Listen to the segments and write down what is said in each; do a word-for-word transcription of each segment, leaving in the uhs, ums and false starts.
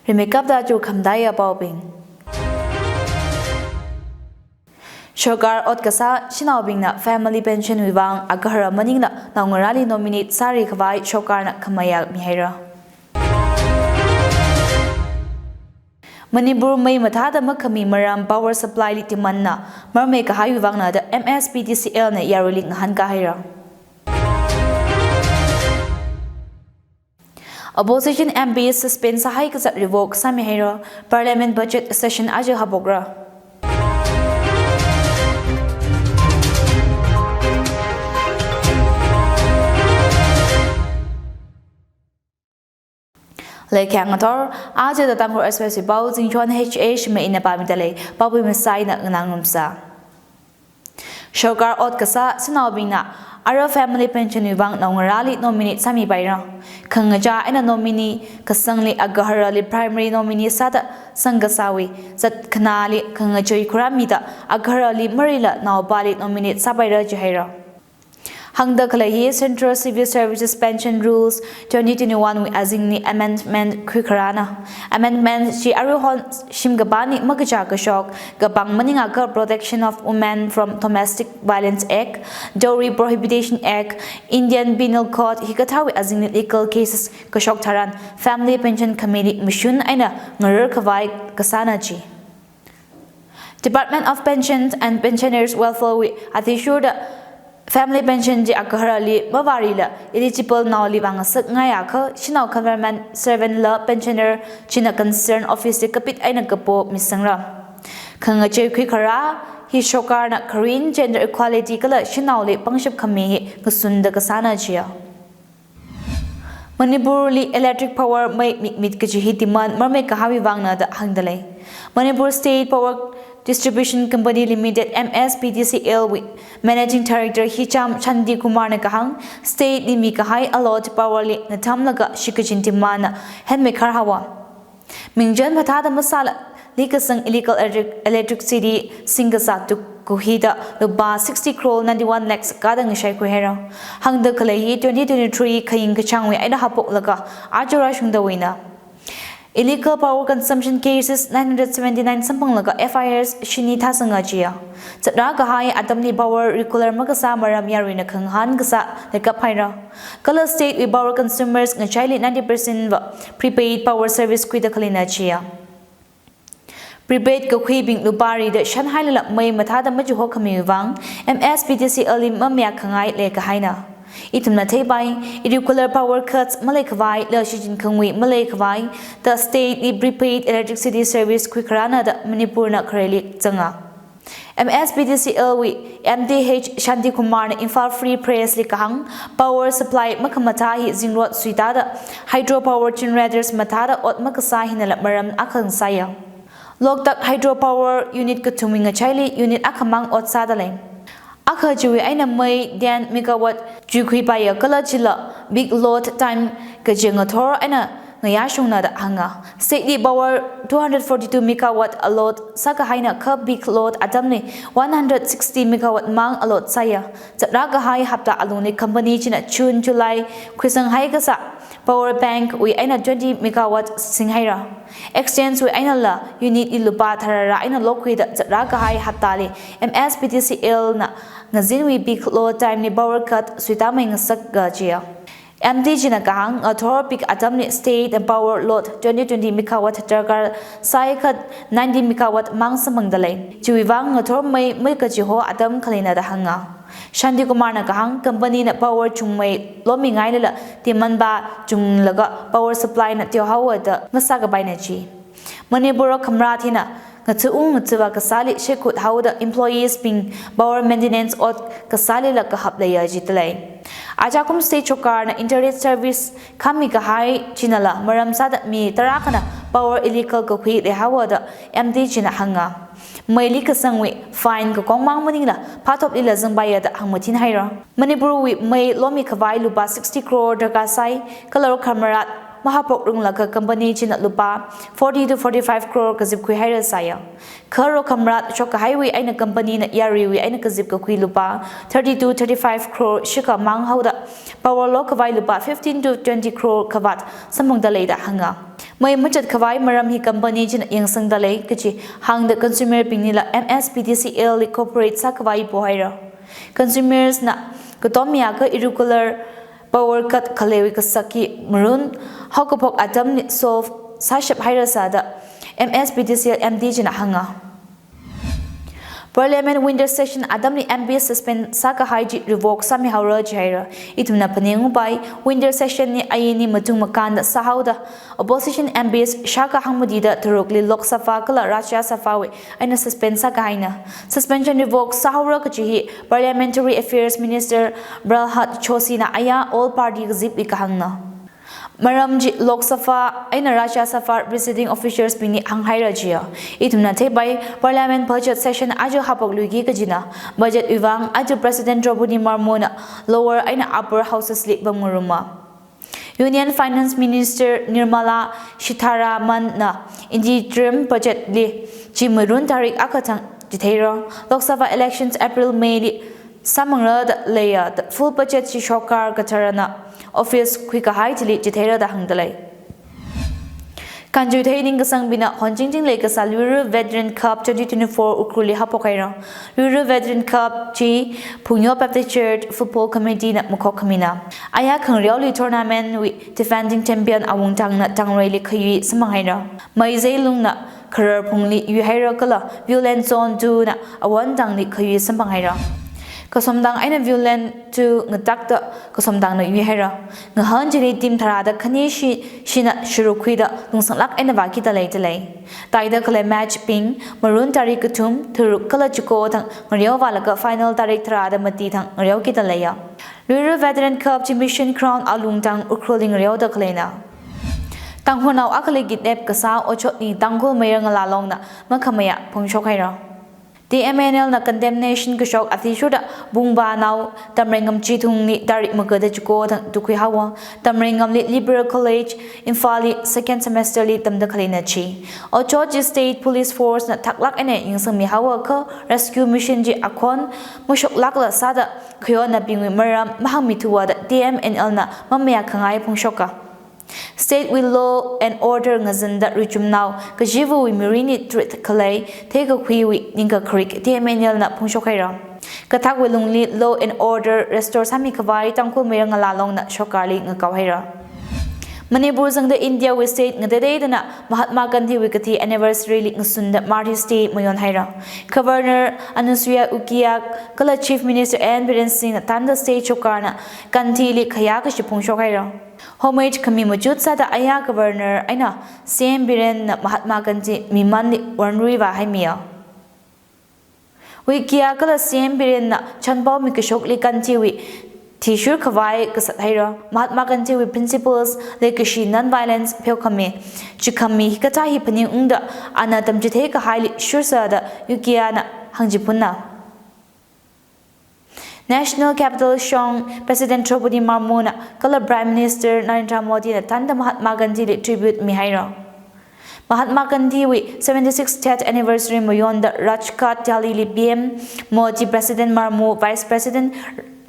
Rimeikapta chi khamataiya paobing. Sarkar ot kasā shanaobingna family pension wui vang agahara maningla naongarāli nominate sāri khavai sarkarna khamayā mihaira. Manipur mei mathāda makhami maram power supply li demand na marmei kahaiwui vangna da M S P D C L na yaruili ngahānkā haira. Opposition M P suspend sāhai kazat revoke sāmi haira, Parliament budget session aja haophokra. Leikhayang ngathor, aja da Tangkhul Express wui pao, Zingchon H H mei ina pāmida lei, paobing masai na nganang rumsa. Sarkar ot kasā shanaobingna ara family pension wui vang naongarāli nominate sāmipaira. Khangachā eina nominee kasangli agaharali primary nominee sāda sangkasāwui zat khanāli khangachei khuramida agaharali marila naopali nominate sāpaira jihaira. Hāngda khalei hi Central Civil Services Pension Rules twenty twenty-one wui azingli amendment khuikharāna. Amendment chi aruihon shimkapāli makachā kashok, kapang maningakha Protection of Women from Domestic Violence Act, Dowry Prohibition Act, Indian Penal Code hikathāwui azingli legal cases kashok tharan family pension khamili mashun eina ngarar khavai kasāna ji. Department of Pensions and Pensioners Welfare wui athishurda family pension chi agaharali mavarila eligible naoli vāngasakngaiakha shanao government servant la pensioner china concern office li kapit eina kapo misangra. Khangachei khuikharā hi sarkarna kharing gender equality kala shanaoli pangshap khami hi ngasunda kasāna jiya. Manipurli electric power mei mikmit kaji hi demand marmei kahaiwui vangna da hāngda lei. Manipur State Power Distribution Company Limited, M S P D C L wui Managing Director Hicham Shanti Kumar na kahāng, state li mikahai allot power li ngathamlaga shikachin demand na henmeikhar haowa. Mingchan mathāda masāla likasang illegal electric, electricity singkasā tukkahida lupā sixty crore ninety-one lakhs kada ngashaikhui haira. Hāngda khalei hi twenty twenty-three khaying kachāngwui eina haophoklaga aja rāshungdawuina. Illegal power consumption cases nine hundred seventy-nine samphanglaga F I Rs shini thāsanga jiya. Zatrā kahai atamli power regular makasā maram yaruina khangahān kasā leikap haira. Kala state wui power consumers ngachaili ninety percent va prepaid power service khuida khaleina jiya. Prepaid kakhuibing lupā rida shanhailala mei mathāda machiho khamiwui vang M S P D C L li mamayā khangai leikahaina. Ithumna theipai, irregular power cuts maleikhavai, la shichin khangui maleikhavai da state li prepaid electricity service khuikharāna da Manipurna khareli zanga. M S P D C L wui M D H Shanti Kumar na Imphal Free Press li kahāng, power supply makhamathā hi zingrot suitāda hydro power generators mathāda ot makasā hinala maram akha ngasāya. Loktak hydro power unit kathumwui ngachaili unit akhamang ot sāda lei. Akha chiwui eina mei ten megawatt chuikhuipaiya kala chila peak load time kaji ngathor eina ngayāshungna da hānga. State li power two hundred forty-two megawatt allot sākahaina kha peak load atamli one hundred sixty megawatt mang allot sāya. Zatrā kahai hapta alungli company china June, July khuisanghai kasā power bank wui eina twenty megawatt singhaira. Exchange wui einala unit li lupā tharāra eina lokhuida zatrā kahai haptali M S P D C L na ngazinwui peak load time li power cut suitāmei ngasaka jiya. M D china kahāng, ngathor peak atamli state na power load twenty twenty megawatt darkar sāi kha ninety megawatt mang samphangda lei. Chiwui vang ngathor mei makachiho atam khaleina da hānga. Shanti Kumar na kahāng, company na power chungmei lomingailala demand pā chunglaga power supply na teohaowa da ngasā kapaina ji. Manipur khamrat hina ngathaung ngathava kasāli shekut haoda employees bing power maintenance ot kasālila kahap leiya jidalei. Ajakum state sarkarna internet service khami kahai chinala maram sāda mi tarākhana power illegal kakhui leihaowa da M D china hānga. Meili kasangwui fine kakongmang maningla phāthoplila zangpaiya da hāngmathin haira. Manipurwui mei lomikhavai lupā sixty crore darkar sāi, kala khamrat mahaphok runglaga company china lupā forty to forty-five crore kazip khuihaira sāya. Kha rokhamrat shokkahaiwui eina company na yaruiwui eina kazip kakhui lupā thirty to thirty-five crore shikha mang haoda power lock khavai lupā fifteen to twenty crore khavāt samphangda lei da hānga. Mei machatkhavai maram hi company china yangsangda lei kachi hāngda consumer bingnila M S P D C L li cooperate sākhavai pohaira. Consumers na katom miakha irregular power cut khaleiwui kasak hi marun haokaphok atamli solve sāshaphaira sāda M S P D C L M D china hānga. Parliament winter session atamli M P suspend sākahai chi revoke sāmihaora jihaira. Ithumna phaningungpai winter session hi ayini matung makānda sāhaoda opposition M Ps shākha hangmatida tharukli Lok Sabha kala Rajya Sabha wui eina suspend sākahaina. Suspension revoke sāhaora kachi hi Parliamentary Affairs Minister Pralhad Joshi na aya all party kazipli kahāngna. Maram chi Lok Sabha eina Rajya Sabha presiding officers bingli hānghaira jiya. Ithumna theipai Parliament budget session aja haphokluiki kajina. Budget wuivang aja President Droupadi Murmu na lower eina upper houses li pamngaruma. Union Finance Minister Nirmala Sitharaman na interim budget li chi marun tarik akha thang chitheira. Lok Sabha elections April May li sāmangra da leiya da full budget chi sorkar katharana office khuikahai chili chitheira da hāngda lei. Kanjuithei ningkasangbingna honchingching leikasā Luira Veteran Cup twenty twenty-four Ukhrul li haphokhaira. Luira Veteran Cup chi Phungyo Baptist Church Football Committee na makhok khamina. Aya khangareoli tournament wui defending champion Awungtang na Tangreili khayui samphanghaira. Meizei Lung na Kharar Phungli yuihaira kala Viewland Zone two na Awontangli khayui samphanghaira. Kasomtang eina Viewland two ngatakta Kasomtangna yuihaira. Ngahān chili team tharāda khani shi, shina sharuk khuida lungsanglāk eina vākida leida lei. Taida khalei match bing marun tarik kathum, tharuk kala chiko thang ngareo vālaga final tarik tharāda mati thang ngareokida leiya. Luira Veteran Cup chi Mission Ground Alungtang Ukhrulli ngareoda khaleina. Tangkhulnao akhali kidnap kasā otshotli Tangkhul Mayar Ngala Long na makhamayā phongshokhaira. T M N L na condemnation kashok athishurda Bungbanao Tamreingam Chithungli tarik magada chiko thang tukhuihaowa. Tamreingamli Liberal College, Imphalli second semester li tamda khaleina chi. Otshot chi State Police Force na thaklāk eina yangsangmihaowa kha rescue mission chi akhon mashoklākla sāda khayonnaobingwui maram mahāngmithuwa da T M N L na mamayākhangai phongshoka. State wui law and order ngazanda richumnao kajiwui mirinli threat khalei theikakhuiwui ningkakharik T M N L na phongshokhaira. Kathakwui lungli law and order restore sāmikhavai Tangkhul Mayar Ngala Long na sorkarli ngakaohaira. Manipur zangda India wui state ngateiteidana Mahatma Gandhi wui kathi anniversary li ngasunda Martyrs Day mayonhaira. Governor Anusuiya Uikey kala Chief Minister N Biren Singh na thānda state sorkarna Gandhi li khayākashi phongshokhaira. Homage khami machut sāda aya Governor eina C M Biren na Mahatma Gandhi mimanli warnrui vāhaimiya. Uikey kala C M Biren na chanpao mikashokli Gandhi wui thishurkhavai kasat haira. Mahatma Gandhi wui principles, leikashi, non-violence pheokhami, chikhami hikathā hi phaningungda ana tamchitheikahaili shursāda Uikey na hāngchiphunna. National Capital shong President Droupadi Murmu na kala Prime Minister Narendra Modi na thānda Mahatma Gandhi li tribute mihaira. Mahatma Gandhi wui seventy-sixth death anniversary mayonda Rajghat Delhi li P M Modi, President Murmu, Vice President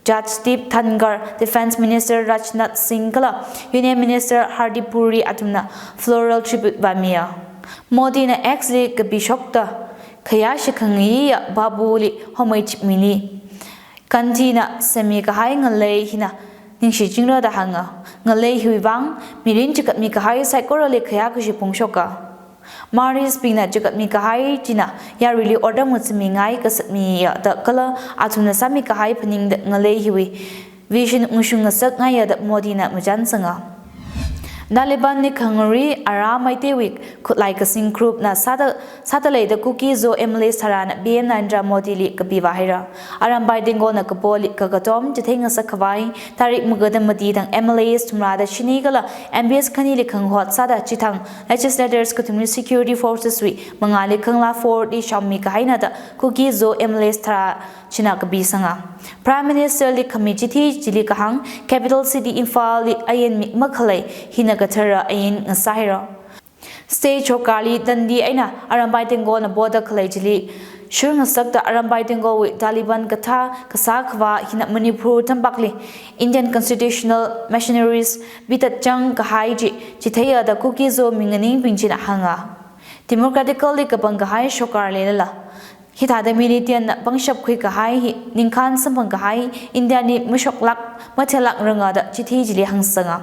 Jagdeep Dhankhar, Defence Minister Rajnath Singh kala Union Minister Hardeep Puri athumna floral tribute vāmiya. Modi na X li kapishokta khayā shikhangayiya Babu li homage mili. Gandhi na semikahai ngalei hina ningshichingra da hānga. Ngalei hiwui vang mirin chikatmikahai saikorali khayākashi phongshoka. Martyrs bingna chikatmikahai china yaruili otram ngathāmingai kasatmiya da kala athumna sāmikahai phaningda ngalei hiwui vision ngashung ngasakngaiya da Modi na machānsanga. Taliban li khangari Ara Meiteiwui khutlai kasing group na sāda, sāda leida Kuki-Zo M L As tharāna P M Narendra Modi li kapi vāhaira. Arambai Tenggol na kapoli kakatom chithei ngasakkhavai tarik magada mati thang M L As thumrada shini kala M Ps khanili khangahot sāda chithang legislators kathumli security forces wui mangāli Kangla Fort li shaomi kahaina da Kuki-Zo M L As tharā china kapisanga. Prime Minister li khami chithi chili kahāng, capital city Imphal li ain mi makhalei hina kathara ain ngasāhaira. State sorkarli tandi eina Arambai Tengkona poda khalei chili shurngasakta Arambai Tengkowui Taliban kathā kasā khavā hina Manipur tampakli Indian constitutional machineries pitatchang kahai chi chitheiya da Kuki-Zo minganingbing china hānga. Democratically kapang kahai sorkar leilala, hithāda militantna pangshap khui kahai hi ningkhān samphang kahai Indiali mashoklāk matheilākranga da chithi chili hāngsanga.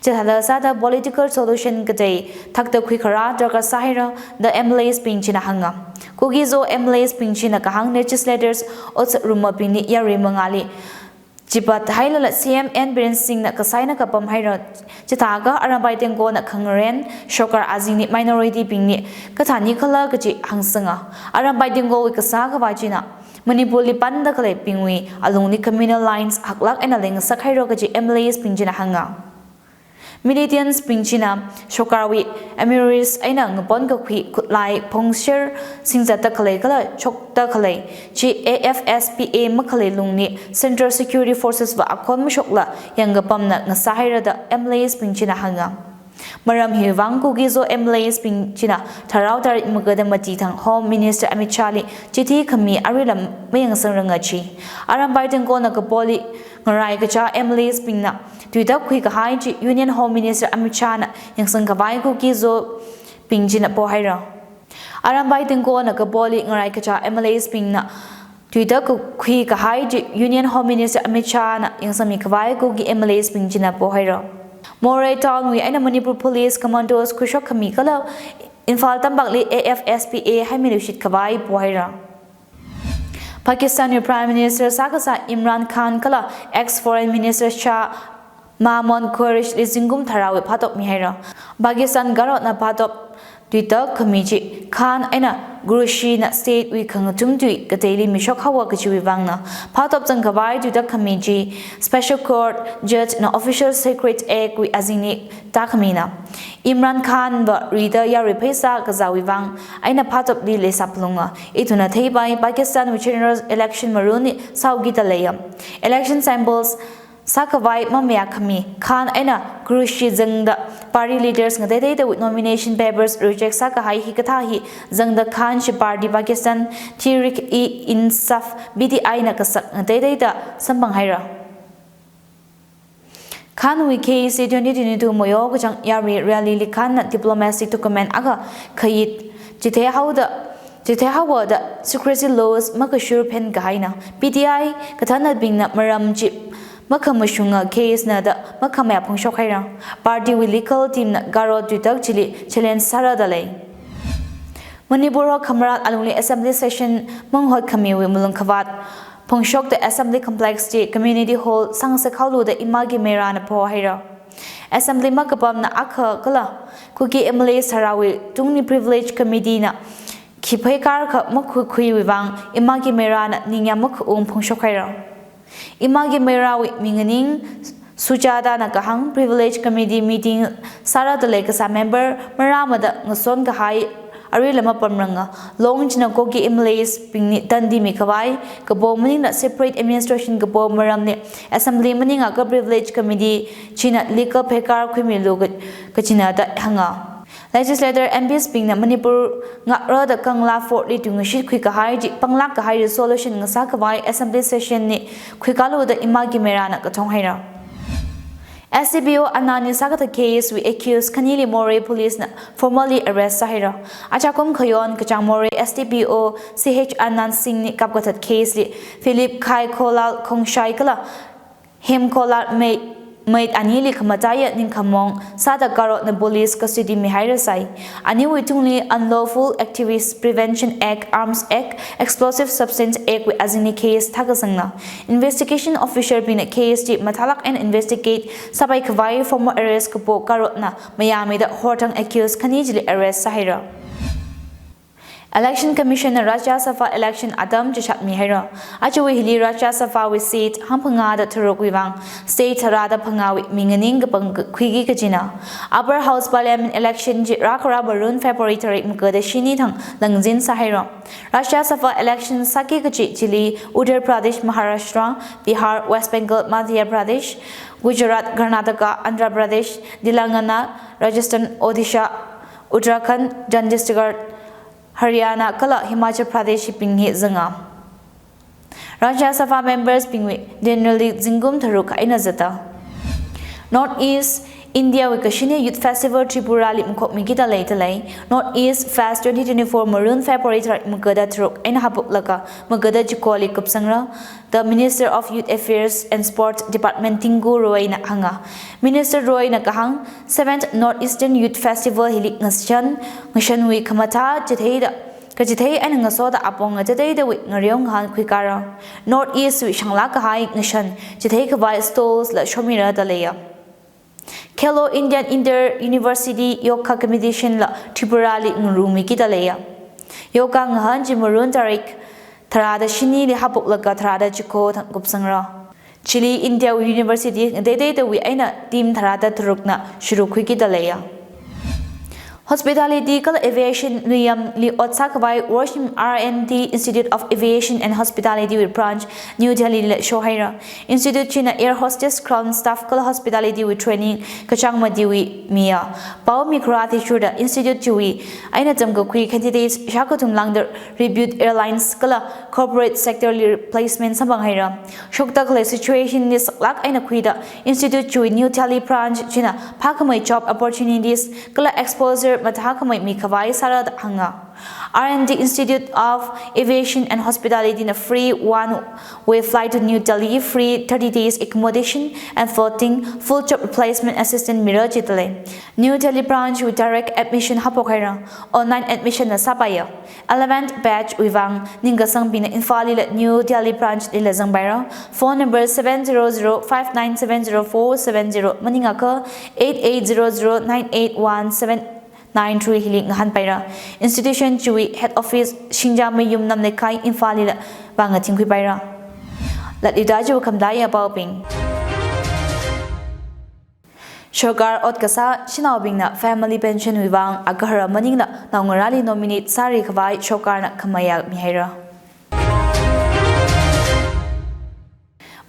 Chithāda sāda political solution katei thakta khuikharā darkar sāhaira da M L As bing china hānga. Kuki-Zo M L As bing china kahāng legislators otsak rumabingli yarui mangāli chipat hailala C M N Biren Singhna kasaina kapam haira. Chithākha Arambai Tengkona khangaren sorkar azingli minority bingli kathāni khala kachi hāngsanga. Arambai Tengkowui kasā khavā china Manipurli panda khaleibingwui alungli communal lines haklāk eina leingasak haira kachi M L As bing china hānga. Militants bing china sorkarwui armouries eina ngapon kakhui khutlai phongsher singzatda khalei kala chokda khalei chi A F S P A makhalei lungli Central Security Forces va akhon mashokla yangkapamna ngasāhaira da M L As bing china hānga. Maram hiwui vang Kuki-Zo M L As bing china tharao tarik magada mati thang Home Minister Amit Shah li chithi khami aruila mayangsangranga chi. Arambai Tengkona kapoli ngarai kachā M L As bingna tuitak khui kahai chi Union Home Minister Amit Shah na yangsang khavai Kuki-Zo bing china pohaira. Arambai Tengkona kapoli ngarai kachā M L As bingna tuitak khui kahai chi Union Home Minister Amit Shah na yangsangmi khavai Kuki M L As bing china pohaira. Moreh town wui eina Manipur Police Commandos khuishok khami kala Imphal tampakli A F S P A haimiluishit khavai pohaira. Pakistanwui Prime Minister sākasā Imran Khan kala ex Foreign Minister Shah Mahmood Qureshi li zingkum tharāwui phatop mihaira. Pakistan Garotna phatop tuitak khami chi Khan eina Qureshi na state wui khangathum tui kateili mishok haowa kachiwui vangna. Phatop zang khavai tuitak khami chi Special Court Judge na Official Secret Act wui azingli tākhamina. Imran Khan va rida yarui pheisā kazāwui vang eina phatopli leisā phalunga. Ithumna theipai Pakistan wui general election marunli sāuki da leiya. Election samples sākhavai mamayā khami Khan eina Qureshi zangda party leaders ngateiteidawui nomination papers reject sākahai hikathā hi zangda Khan chi party Pakistan Tehreek-e-Insaf, P T I na kasak ngateiteida samphang haira. Khan wui case twenty twenty-two Moyo kachāng yarui rally li Khan na diplomatic document akha khayit chithei haoda, chithei haowa da secrecy laws makashur phen kahaina. P T I kathānabingna maram chi makhamashunga case na da makhamayā phongshok haira. Party wui legal team na Garo tuitak chili challenge sāra da lei. Manipur ho khamarat alungli assembly session manghot khamiwui malung khavāt phongshokta assembly complex chi community hall sāngasak haolu da Ima K Mehra na pohaira. Assembly makapamna akha kala Kuki M L A sārāwui tungli privilege committee na khi pheikar kha makhuikhuiwui vang Ima K Mehra na ningyāng makhaung phongshok haira. Ima K Mehra wui minganing Sujata na kahāng privilege committee meeting sāra da lei kasā member marāmada ngason kahai aruila mapamranga. Long china Kuki M L As bingli tandi mikhavai kapo maningla separate administration kapo maramli assembly maningakha privilege committee china legal pheikar khuimilu ka-, kachina da hānga. Legislator M Ps bingna Manipur ngakra da Kangla Fort li tungashit khuikahai chi panglāk kahai resolution ngasā khavai assembly session li khuikalu da Ima K Mehra na kathong haira. S D P O Anand li sākathā case wui accused khanili Moreh police na formally arrest sāhaira. Achakum khayon kachāng Moreh S D P O C H Anand Singh li kapkathat case li Philip Khai Kholal Khongshai kala Hem Kholal Mei, Mei anili khamataiya ningkhamong sāda Garotna police custody mihairasai. Aniwui tungli Unlawful Activities Prevention Act, Arms Act, Explosive Substance Act wui azingli case thākasangna. Investigation officer bingna case chi mathālāk eina investigate sāpai khavai formal arrest kapo Garotna mayāmida horthang accused khani chili arrest sāhaira. Election Commission na Rajya Sabha election atam chishat mihaira. Ajawui hili Rajya Sabha wui seat hangphangā da tharukwui vang state tharāda phangāwui minganing kapang khuiki kachina. Upper House Parliament election chi rākharā marun February tarik magada shini thang langzin sāhaira. Rajya Sabha election sāki kachi chili Uttar Pradesh, Maharashtra, Bihar, West Bengal, Madhya Pradesh, Gujarat, Karnataka, Andhra Pradesh, Telangana, Rajasthan, Odisha, Uttarakhand, Chandigarh, Haryana kala Himachal Pradesh bing hi zanga. Rajya Sabha members bingwui tenure li zingkum tharuk eina zata. North East India wui kashini Youth Festival Tripura li makhokmi kida lei dalei. North East Fest twenty twenty-four Maroon February tharuk magada tharuk eina haoklaga magada chiko li kupsangra da Minister of Youth Affairs and Sports Department Tinku Roy na hānga. Minister Roy na kahāng, seventh North Eastern Youth Festival hili ngashan, ngashanwui khamathā chitheida, kachithei eina ngasoda apong ngachateidawui ngareo ngahān khuikara. North East wui shanglāk kahai ngashan chithei khavai stalls la shomira da leiya. Khelo India Inter University Yoga Competition la Tripura li ngarummi kida leiya. Yoga ngahān chi Maroon tharuk tharāda shinili haoklaga tharāda chiko thang kupsangra. Chili India University ngateiteidawui eina team tharāda tharukna shuruk khuiki da leiya. Hospitality kala Aviation nuiyam li ot sākhavai Worshim R and D Institute of Aviation and Hospitality wui branch New Delhi la shohaira. Institute china air hostess, ground staff kala hospitality wui training kachāng matiwui miya. Pao mikharā athishurda institute chiwui eina tamkakhui candidates shākathum lāngda reputed airlines kala corporate sector li placement samphang haira. Shokda khalei situation li saklāk eina khuida institute chiwui New Delhi branch china phākhamei job opportunities kala exposure mathākhamei mikhavai sāra da hānga. R and D Institute of Aviation and Hospitality na free one way flight to New Delhi, free thirty days accommodation and boarding, full job placement assistance mira jida lei. New Delhi branch wui direct admission haophok haira. Online admission na sāpaiya. Eleventh batch wui vang ningkasangbingna Imphal lila New Delhi branch lila zangpaira. Phone number seven zero zero five nine seven zero four seven zero maningakha eight eight zero zero nine eight one seven nine three hili ngahānpaira. Institution chiwui head office Singjamiyum Namleikai Imphal lila vang ngathingkhuipaira. Latlida chiwui khamataiya paobing. Sarkar ot kasā shanaobingna family pension wui vang agahara maningla naongarāli nominate sāri khavai sarkarna khamayā mihaira.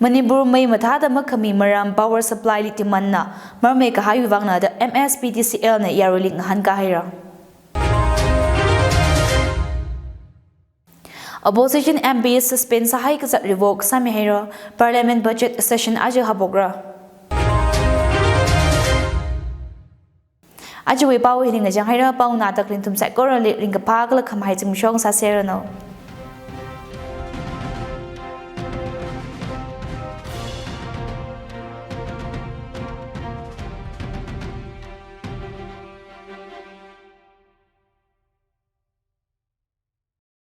Manipur mei mathāda makhami maram power supply li demand na marmei kahaiwui vangna da M S P D C L na yaruili ngahānkā haira. Opposition M P suspend sāhai kazat revoke sāmi haira, Parliament budget session aja haophokra. Ajawui pao hili ngachang haira, pao nganāda kharing nathum saikorali ringkaphā kala khamahai zimiksho sāseranu.